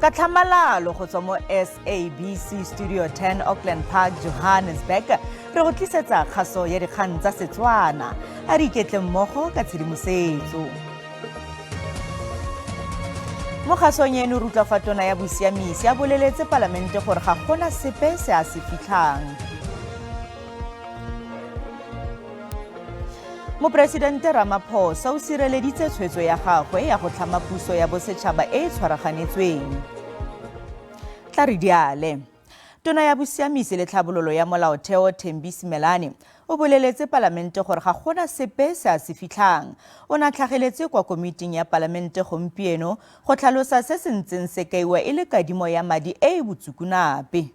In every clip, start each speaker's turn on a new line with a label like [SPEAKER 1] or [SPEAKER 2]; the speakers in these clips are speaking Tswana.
[SPEAKER 1] Ka tlhamalalo go tswa mo SABC Studio 10 Auckland Park, Johannesburg, re go tlisetsa kgaso ya dikgang tsa Setswana. A re iketle mmogo ka tshedimosetso. Mo kgasong eno re utlwa fa tona ya bosiamisi a boleletse palamente gore ga gona sepe se a se fitlhang. Moporesidente Ramaphosa o sireleditse tshwetso ya gagwe ya go tlhama puso ya bosetšhaba e e tshwaraganetsweng. Tla re diale. Tona ya Bosiamisi le Tlhabololo ya Molaotheo Thembi Simelane o boleletse palamente gore ga gona sepe se a se fitlhang. O ne a tlhageletse kwa komiting ya palamente gompieno go tlhalosa se se ntseng se kaiwa e le kadimo ya madi e e botsukunape.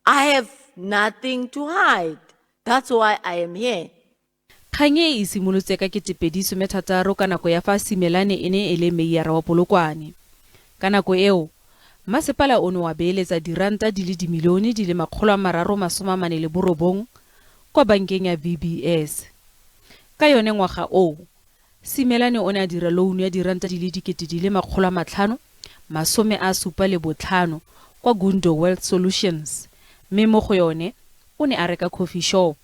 [SPEAKER 2] I have nothing to hide. That's why I am here.
[SPEAKER 3] Kgang e e simolotse ka 2016 ka nako ya fa Simelane e ne e le meiyara wa Polokwane. Ka nako eo, masepala o ne wa beeletsa diranta di le dimilione di le 349 kwa bankeng ya VBS. Ka yone ngwaga oo, Simelane o ne a dira lounu ya diranta di le 575,000 kwa Gundo Wealth Solutions mme mo go yone o ne a reka coffee shop.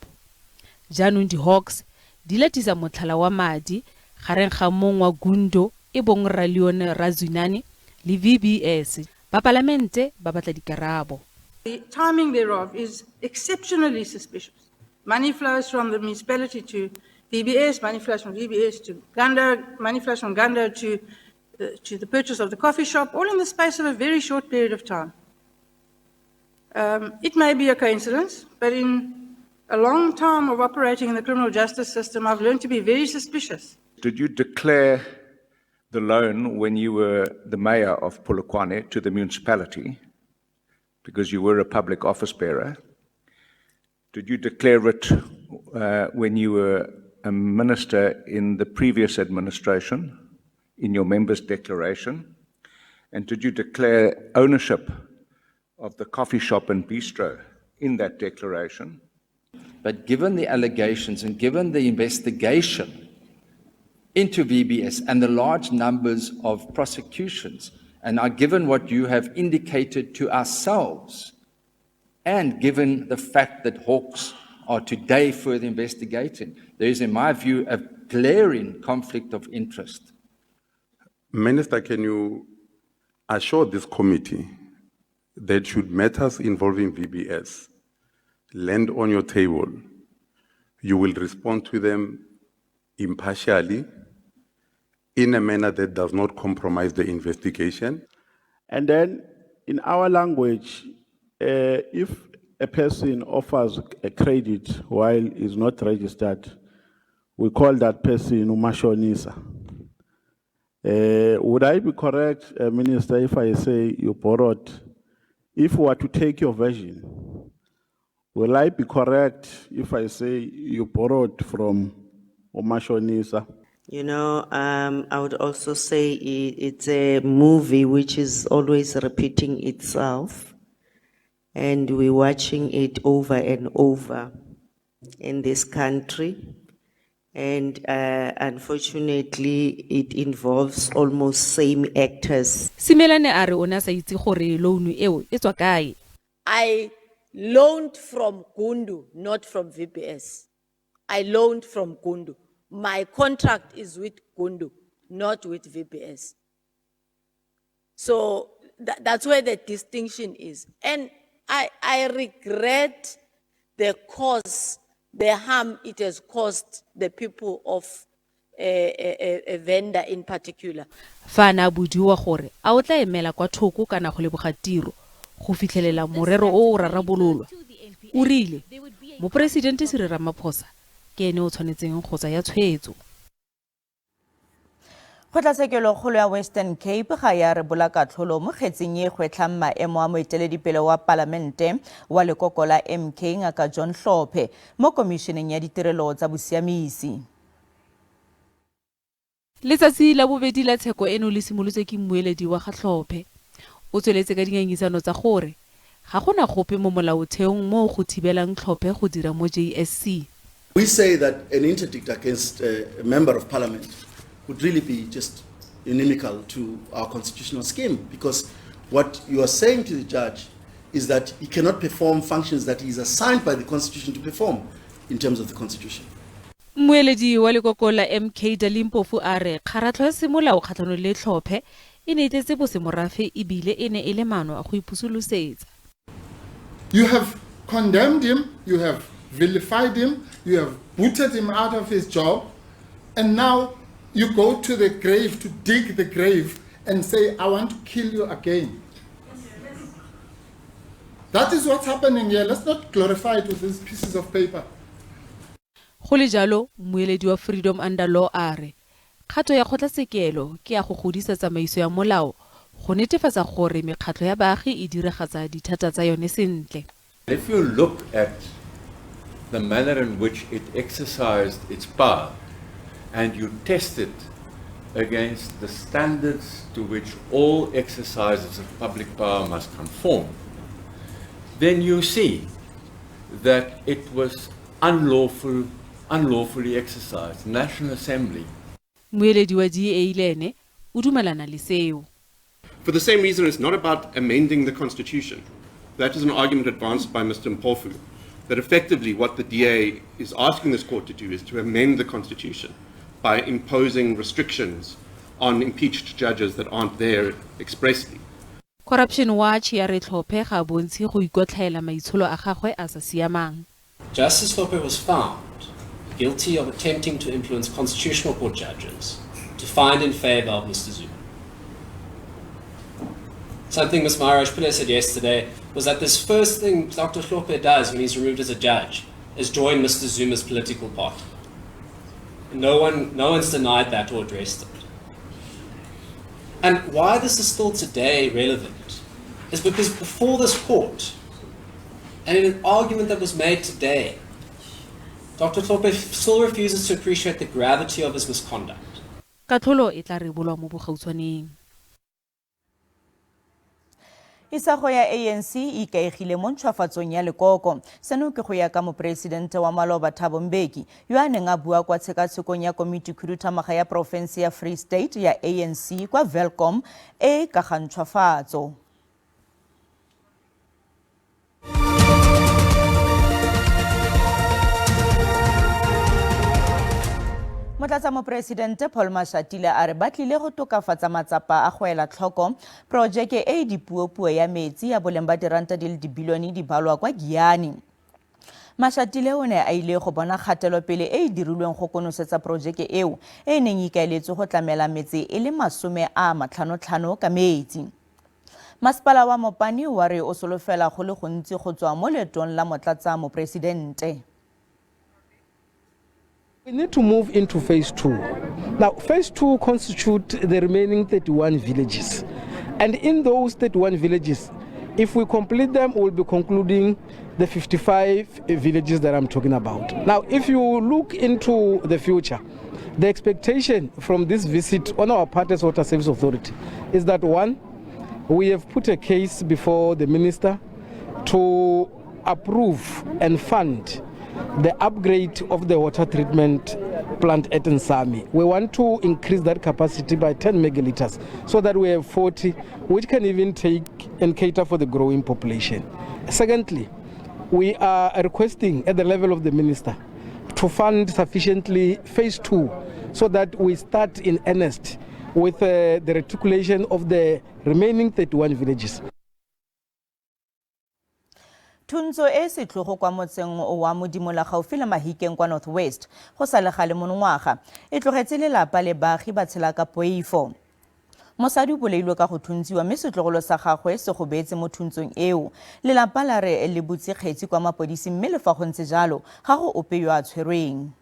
[SPEAKER 3] Jaanong di-Hawks di latisa motlhala wa madi gareng ga mong wa Gundo e bong Raleon Radzwinane le VBS. Bapalamente ba batla dikarabo.
[SPEAKER 4] The timing thereof is exceptionally suspicious. Money flows from the municipality to VBS, money flows from VBS to Gundo, money flows from Gundo to the purchase of the coffee shop, all in the space of a very short period of time. It may be a coincidence, but in a long time of operating in the criminal justice system, I've learned to be very suspicious.
[SPEAKER 5] Did you declare the loan when you were the mayor of Polokwane to the municipality, because you were a public office bearer? Did you declare it when you were a minister in the previous administration, in your member's declaration? And did you declare ownership of the coffee shop and bistro in that declaration?
[SPEAKER 6] But given the allegations and given the investigation into VBS and the large numbers of prosecutions, and now given what you have indicated to ourselves, and given the fact that Hawks are today further investigating, there is, in my view, a glaring conflict of interest.
[SPEAKER 7] Minister, can you assure this committee that should matters involving VBS land on your table, you will respond to them impartially, in a manner that does not compromise the investigation?
[SPEAKER 8] And then in our language, if a person offers a credit while is not registered, we call that person umashonisa. Would I be correct, Minister, if I say you borrowed, if we were to take your version, will I be correct if I say you borrowed from umashonisa?
[SPEAKER 9] I would also say it's a movie which is always repeating itself, and we're watching it over and over in this country. And unfortunately, it involves almost same actors.
[SPEAKER 3] Simelane a re o ne a sa itse gore loan eo e tswa kae.
[SPEAKER 2] I loaned from Gundu, not from VBS. I loaned from Gundu. My contract is with Gundu, not with VBS. So that's where the distinction is. And I regret the harm it has caused the people of a Venda in particular.
[SPEAKER 3] Fa a ne a bodiwa gore a o tla emela kwa thoko kana go leboga tiro go fitlhelela morero o o rarabololwa, o rile moporesidente Cyril Ramaphosa ke ene o tshwanetseng go tsaya tshwetso.
[SPEAKER 1] Kgotlatshekelo-kgolo ya Western Cape ga ya rebola katlholo mo kgetsing e gwetlhang maemo a moeteledipele wa palamente wa lekoko la MK Ngaka John Hlophe mo komišeneng ya ditirelo tsa bosiamisi.
[SPEAKER 3] Letsatsi la bobedi la tsheko eno le simolotse ke mmueledi wa ga Hlophe. O tsweletse ka dingangisano tsa gore ga gona gope mo molaotheong mo go thibelang Hlophe go dira mo JSC.
[SPEAKER 10] We say that an interdict against a member of parliament would really be just inimical to our constitutional scheme, because what you are saying to the judge is that he cannot perform functions that he is assigned by the Constitution to perform in terms of the Constitution.
[SPEAKER 3] Mmueledi wa lekoko la MK Dali Mpofu a re kgaratlho ya semolao kgatlhanong le Hlophe e ne e tletse bosemorafe e bile e ne e le maano a go ipusolosetsa.
[SPEAKER 11] You have condemned him, you have vilified him, you have booted him out of his job, and now you go to the grave to dig the grave and say, I want to kill you again. That is what's happening here. Let's not glorify it with these pieces of paper.
[SPEAKER 3] Go le jalo, mmueledi wa Freedom Under Law a re kgato ya kgotlatshekelo ke ya go godisa tsamaiso ya molao go netefatsa gore mekgatlho ya baagi e diragatsa dithata tsa yone sentle.
[SPEAKER 12] If you look at the manner in which it exercised its power and you test it against the standards to which all exercises of public power must conform, then you see that it was unlawfully exercised. National Assembly.
[SPEAKER 3] Mmueledi wa DA le ene o dumelana le seo.
[SPEAKER 13] For the same reason, it's not about amending the Constitution. That is an argument advanced by Mr. Mpofu, that effectively what the DA is asking this court to do is to amend the Constitution by imposing restrictions on impeached judges that aren't there expressly.
[SPEAKER 3] Corruption Watch ya re Hlophe ga bontshe go ikotlhaela maitsholo a gagwe a sa siamang.
[SPEAKER 14] Justice Hlophe was found guilty of attempting to influence Constitutional Court judges to find in favor of Mr. Zuma. Something Ms. Maharaj Pillay said yesterday was that this first thing Dr. Hlophe does when he's removed as a judge is join Mr. Zuma's political party. No one's denied that or addressed it. And why this is still today relevant is because before this court, and in an argument that was made today, Dr. Hlophe still refuses to appreciate the gravity of his misconduct.
[SPEAKER 3] Katlholo e tla rebolwa mo bogautshwaneng.
[SPEAKER 1] Isago ya ANC e ikaegile mo ntšhwafatsong ya lekoko. Seno ke go ya ka moporesidente wa maloba Thabo Mbeki, yo a neng a bua kwa tshekatshekong ya komiti khuduthamaga ya porofense ya Free State ya ANC kwa Welkom e ka ga ntšhwafatso. Motlatsa moporesidente Paul Mashatile a re ba tlile go tokafatsa matsapa a go ela tlhoko porojeke e e dipuopuo ya metsi ya boleng ba diranta di le dibilione di balwa kwa Giyani. Mashatile o ne a ile go bona kgatelopele e e dirilweng go konosetsa porojeke eo e e neng e ikaeletswe go tlamela metse e le 55 ka metsi. Masepala wa Mopani wa re o solofela go le gontsi go tswa mo leetong la motlatsa moporesidente.
[SPEAKER 15] We need to move into phase 2. Now, phase 2 constitutes the remaining 31 villages. And in those 31 villages, if we complete them, we'll be concluding the 55 villages that I'm talking about. Now, if you look into the future, the expectation from this visit on our part as Water Service Authority is that, one, we have put a case before the minister to approve and fund the upgrade of the water treatment plant at Nsami. We want to increase that capacity by 10 megaliters so that we have 40, which can even take and cater for the growing population. Secondly, we are requesting at the level of the minister to fund sufficiently phase 2 so that we start in earnest with the reticulation of the remaining 31 villages.
[SPEAKER 1] Thuntso e setlhogo kwa motseng wa Modimola gaufi le Mahikeng kwa North West go sa le gale monongwaga e tlogetse lelapa le baagi ba tshela ka poifo. Mosadi o bolailwe ka go thuntsiwa mme setlogolo sa gagwe se gobetse mo thuntsong eo. Lelapa la re le butse kgetsi kwa mapodising mme le fa go ntse jalo ga go ope yo a tshwerweng.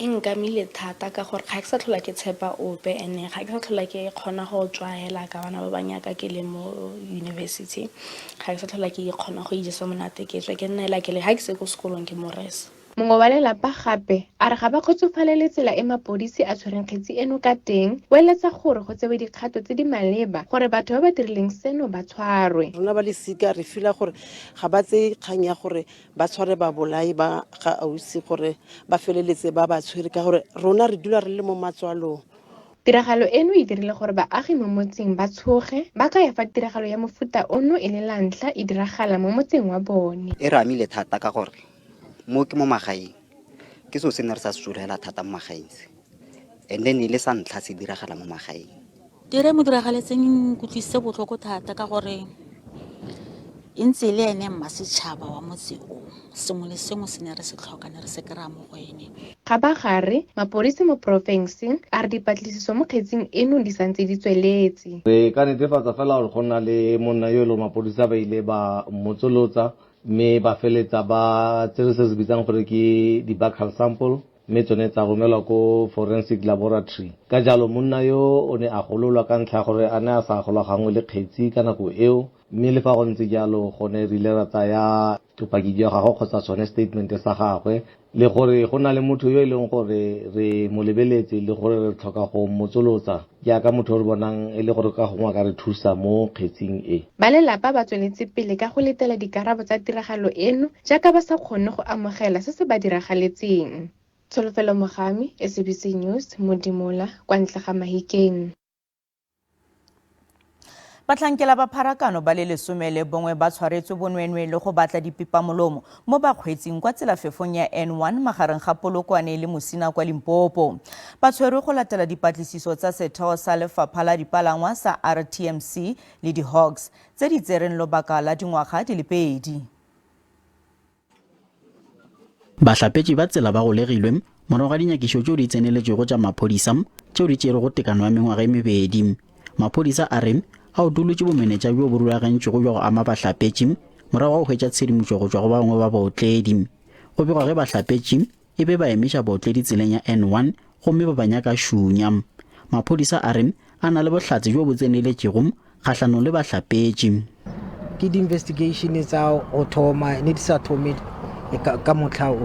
[SPEAKER 16] E nkamile thata ka gore ga ke sa tlhola ke tshepa ope ene ga ke sa tlhola ke kgona go tswaela ka bana ba banyaka ke le mo university, ga ke sa tlhola ke kgona go ijesa monate ke tswa ke nna hela ke le ga ke se ko sekolong ke mo resa.
[SPEAKER 17] Mongwe wa lelapa gape a re ga ba kgotsofalele tsela e mapodisi a tshwereng kgetsi eno ka teng, o eletsa gore go tsewe dikgato tse di maleba gore batho ba ba dirileng seno ba tshwarwe.
[SPEAKER 18] Rona ba lesika re fila gore ga ba tseye kgang ya gore ba tshware babolai ba ga ausi gore ba feleletse ba ba tshwere ka gore rona re dula re le mo matswalong.
[SPEAKER 17] Tiragalo eno e dirile gore baagi mo motseng ba tshoge, ba kaya fa tiragalo ya mofuta ono e le la ntlha e diragala mo motseng wa bone.
[SPEAKER 19] E re amile thata ka gore mo ke mo magaeng, ke seo se ne re sa se sologela thata mo magaeng se, and then e le sa ntlha se diragala mo magaeng.
[SPEAKER 20] Tiro e mo diragaletseng e nkutlwisitse botlhoko thata ka gore e ntse e le ene mmasetšhaba wa motse o. Sengwe le sengwe se ne re se tlhoka ne re se kry-a mo go ene.
[SPEAKER 17] Kgabagare, mapodisi mo porofenseng a re dipatlisiso mo kgetsing eno di santse di tsweletse.
[SPEAKER 21] Re ka netefatsa fela gore go na le monna yo e leng mapodisa ba ile ba mmotsolotsa mme ba feletsa ba tsere se se bitsang gore ke di-buccal sample mme tsone tsa romelwa ko forensic laboratory. Ka jalo monna yo o ne a gololwa ka ntlha ya gore a ne a sa golaganngwe le kgetsi ka nako eo, mme le fa go ntse jalo gone re ile ra tsaya bopaki jwa gagwe kgotsa sone statement sa gagwe le gore go na le motho yo e leng gore re mo lebeletse le gore re tlhoka go mmotsolotsa jaaka motho o re bonang e le gore ka gongwe a ka re thusa mo kgetsing e.
[SPEAKER 17] Ba lelapa ba tsweletse pele ka go letela dikarabo tsa tiragalo eno jaaka ba sa kgone go amogela se se ba diragaletseng. Tsholofelo Mogami, SABC News, Modimola, kwa ntle ga Mahikeng.
[SPEAKER 1] Batlhankela ba pharakano ba le 11 ba tshwaretswe bonwenwe le go batla dipipamolomo mo bakgweetsing kwa tselafefong ya N1 magareng ga Polokwane le Musina kwa Limpopo. Ba tshwerwe go latela dipatlisiso tsa setheo sa lefapha la dipalangwa sa RTMC le di-Hawks tse di tsereng lobaka la dingwaga di le pedi.
[SPEAKER 22] Bahlapetši ba tsela ba golegilwe morago ga dinyakišo tšeo di tseneletšego tša maphodisa tšeo di tšerego tekano ya mengwaga e mebedi. Maphodisa a re a utolotše bomenetša bjo bo rulagantšwego bja go ama bahlapetši morago ga go hwetša tshedimošo go tšwa go ba bangwe ba baotledi. Go begwa ge bahlapetši e be ba emiša baotledi tseleng ya N1 gomme ba ba nyaka šunya. Maphodisa a re a na le bohlatse bjo bo tseneletšego kgahlanong le bahlapetši.
[SPEAKER 23] Ke di-investigation tsa go thoma ne di sa thome ka motlha o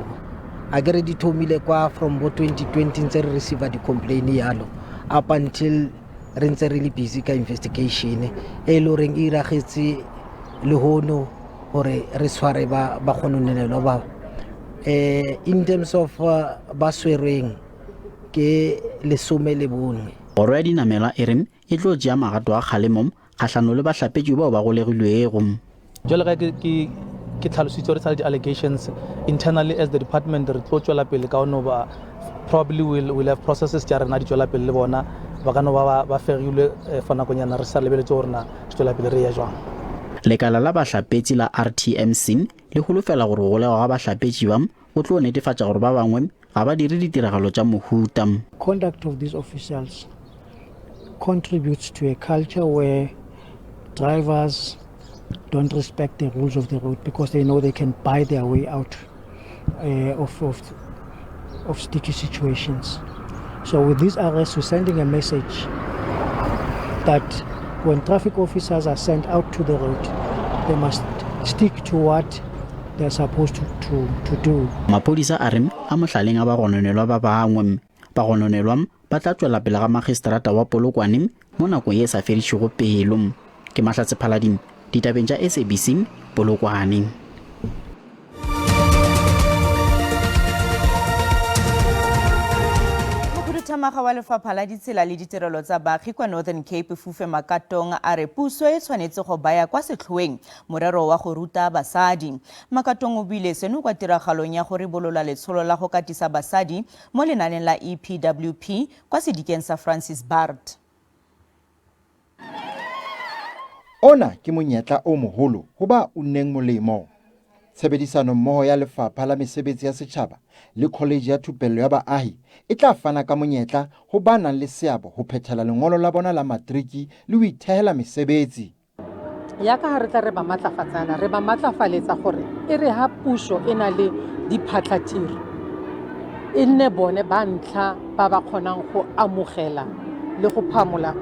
[SPEAKER 23] a kere di thomile kwa from bo 2020 ntse re receiver di-complain yalo up until re ntse re le busy ka investigation e le goreng e iragetse lehono gore re tshware ba ba gononelelwa ba in terms of ba swerweng ke 11.
[SPEAKER 22] Kgoro ya dinamelwa e re e tlo tšea magato a kgalemo kgahlanong le bahlapetši bao ba golegilwego.
[SPEAKER 24] Jwale ge ke ke tlhalositse gore sa le di-allegations internally as the department re tlo tšwela pele ka no ba probably will have processes tša rena di tšwela pele le bona ba ka no ba ba fegilwe for nakonyana re sa lebeletse gore na re tšwela pele re ya jwang.
[SPEAKER 22] Lekala la bahlapetši la RTMC le holofela gore go golegwa ga bahlapetši ba go tlo netefatša gore ba bangwe ga ba dire ditiragalo tša mohuta.
[SPEAKER 25] Conduct of these officials contributes to a culture where drivers don't respect the rules of the road because they know they can buy their way out of sticky situations. So with these arrests, we're sending a message that when traffic officers are sent out to the road, they must stick to what they're supposed to do.
[SPEAKER 22] Maphodisa a re a mohlaleng a bagononelwa ba bangwe. Bagononelwa ba tla tšwela pele ga magistrata wa Polokwane mo nakong ye e sa fedišego pelo. Ke Mahlatse Phaladimo, ditabeng tša SABC, Polokwane.
[SPEAKER 1] Mokhuduthamaga wa lefapha la ditsela le ditirelo tsa baagi kwa Northern Cape Fufe Makatong a re puso e tshwanetse go baya kwa setlhoeng morero wa go ruta basadi. Makatong o buile seno kwa tiragalong ya go ribolola letsholo la go katisa basadi mo lenaneng la EPWP kwa sedikeng sa Francis Baard.
[SPEAKER 26] Ona ke monyetla o moholo ho ba unneng molemo. Tshebedisano mmoho ya lefapha la mesebetsi ya setjhaba le college ya thupello ya baahi e tla fana ka monyetla ho ba nang le seabo ho phethela lengolo la bona la matriki le ho ithehela mesebetsi.
[SPEAKER 27] Ya ka ha re tla re ba matlafatsana, re ba matlafaletsa gore e re ha puso e na le diphatlhatiro e nne bone ba ntlha ba ba kgonang go amogela le go phamola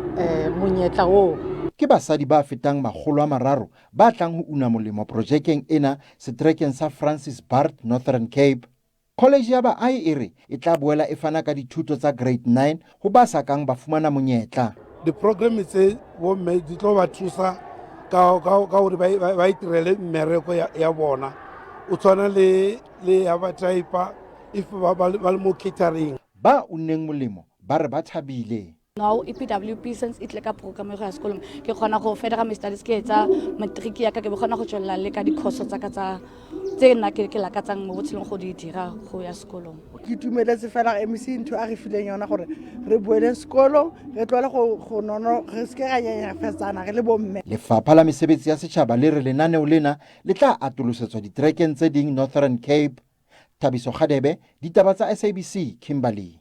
[SPEAKER 27] monyetla oo.
[SPEAKER 26] Ke basadi ba fetang 300 ba tlang ho una molemo projekeng ena seterekeng sa Francis Baard, Northern Cape. College ya baahi e re e tla boela e fana ka dithuto tsa Grade 9 ho ba sa kang ba fumana monyetla.
[SPEAKER 2] Di-program tse bomme di tlo ba thusa ka gore ba itirele mmereko ya bona, o tshwana le ya ba typa if ba le mo catering.
[SPEAKER 26] Ba unneng molemo ba re ba thabile.
[SPEAKER 4] Now EPWP since e tle ka program ya go ya sekolong, ke kgona go further my studies, ke etsa matric ya ka, ke be kgona go tswelela le ka dikhoso tsa ka tsa tse nna ke lakatsang mo botshelong go di dira go ya sekolong.
[SPEAKER 5] Ke itumeletse fela MEC ntho a re fileng yona gore re boele sekolong, re tlogele go nono, re seke ra nyenyefetsana re le bomme.
[SPEAKER 26] Lefapha la Mesebetsi ya Setjhaba le re lenaneo lena le tla atolosetswa diterekeng tse ding Northern Cape. Thabiso Kgadebe, ditaba tsa SABC, Kimberley.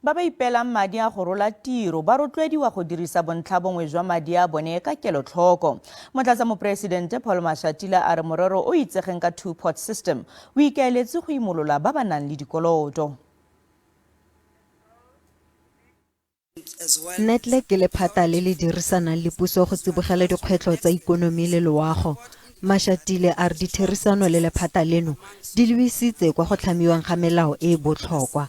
[SPEAKER 1] Ba ba ipeelang madi a go rola tiro ba rotloediwa go dirisa bontlhabongwe jwa madi a bone ka kelotlhoko. Motlatsa Moporesidente Paul Mashatile a re morero o itsegeng ka two-pot system o ikaeletse go imolola ba ba nang le dikoloto.
[SPEAKER 6] Nedlac ke lephata le le dirisanang le puso go tsibogela dikgwetlho tsa ikonomi le loago. Mashatile a re ditherisano le lephata leno di lebisitse kwa go tlhamiwang ga melao e e botlhokwa.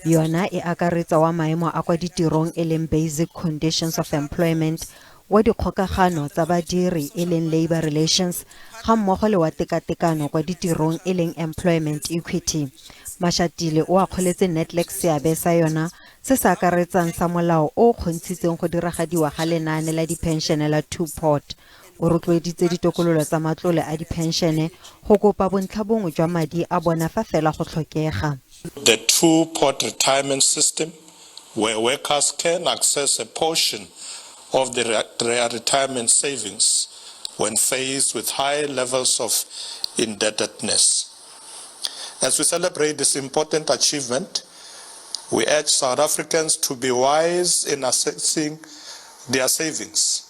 [SPEAKER 6] Yona e akaretsa wa maemo a kwa ditirong e leng Basic Conditions of Employment, wa dikgokagano tsa badiri e leng Labour Relations ga mmogo le wa tekatekano kwa ditirong e leng Employment Equity. Mashatile o akgoletse Nedlac seabe sa yona se se akaretsang sa molao o o kgontshitseng go diragadiwa ga lenaane la diphenšene la Two Pot. O rotloeditse ditokololo tsa matlole a diphenšene go kopa bontlhabongwe jwa madi a bona fa fela go tlhokega.
[SPEAKER 7] The Two-Pot Retirement System, where workers can access a portion of their retirement savings when faced with high levels of indebtedness. As we celebrate this important achievement, we urge South Africans to be wise in assessing their savings.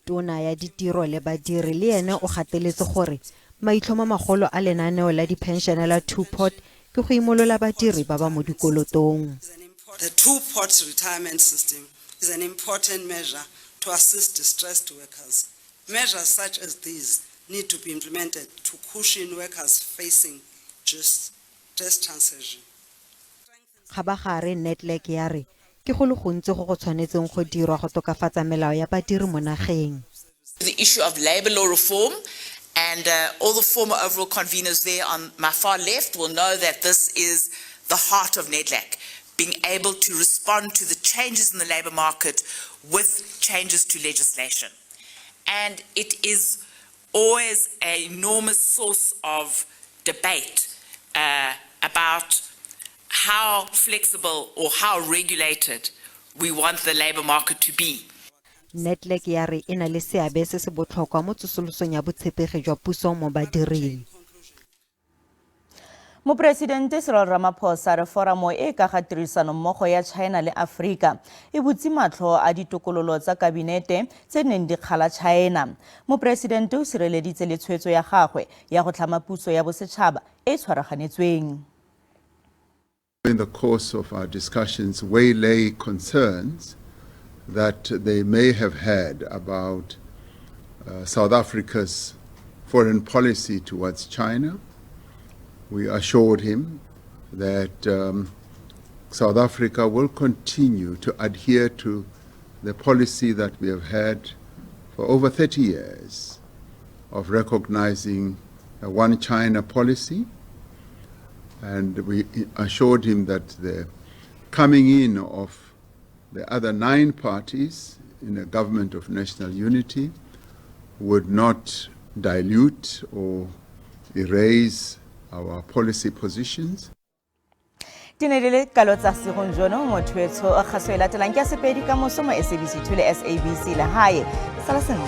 [SPEAKER 6] Tona ya Ditiro le Badiri le ene o gateletse gore maitlhomomagolo a lenaneo la diphenšene la Two Pot ke go imolola badiri ba ba mo dikolotong.
[SPEAKER 8] The Two Pot retirement system is an important measure to assist distressed workers. Measures such as these need to be implemented to cushion workers facing just transition.
[SPEAKER 6] Kgabagare Nedlac ya re ke go le gontsi go go tshwanetseng go dirwa go tokafatsa melao ya badiri mo nageng.
[SPEAKER 9] The issue of labour law reform, and all the former overall conveners there on my far left will know that this is the heart of Nedlac, being able to respond to the changes in the labour market with changes to legislation. And it is always an enormous source of debate about how flexible or how regulated we want the labour market to be.
[SPEAKER 6] Nedlac ya re e na le seabe se se botlhokwa mo tsosolosong ya botshepegi jwa puso mo badiring.
[SPEAKER 1] Moporesidente Cyril Ramaphosa re foramo e ka ga tirisanommogo ya China le Afrika e butse matlho a ditokololo tsa kabinete tse neng di kgala China. Moporesidente o sireleditse le tshwetso ya gagwe ya go tlhama puso ya bosetšhaba e e tshwaraganetsweng.
[SPEAKER 11] In the course of our discussions, waylay concerns that they may have had about South Africa's foreign policy towards China. We assured him that South Africa will continue to adhere to the policy that we have had for over 30 years of recognizing a one China policy. And we assured him that the coming in of the other 9 parties in a government of national unity would not dilute or erase our policy positions.
[SPEAKER 1] Di ne di le kalo tsa segong jono motho etsho kgaso e latelang ke ya sepedi ka moso mo SABC 2 le SABC lehae. Sala sentle.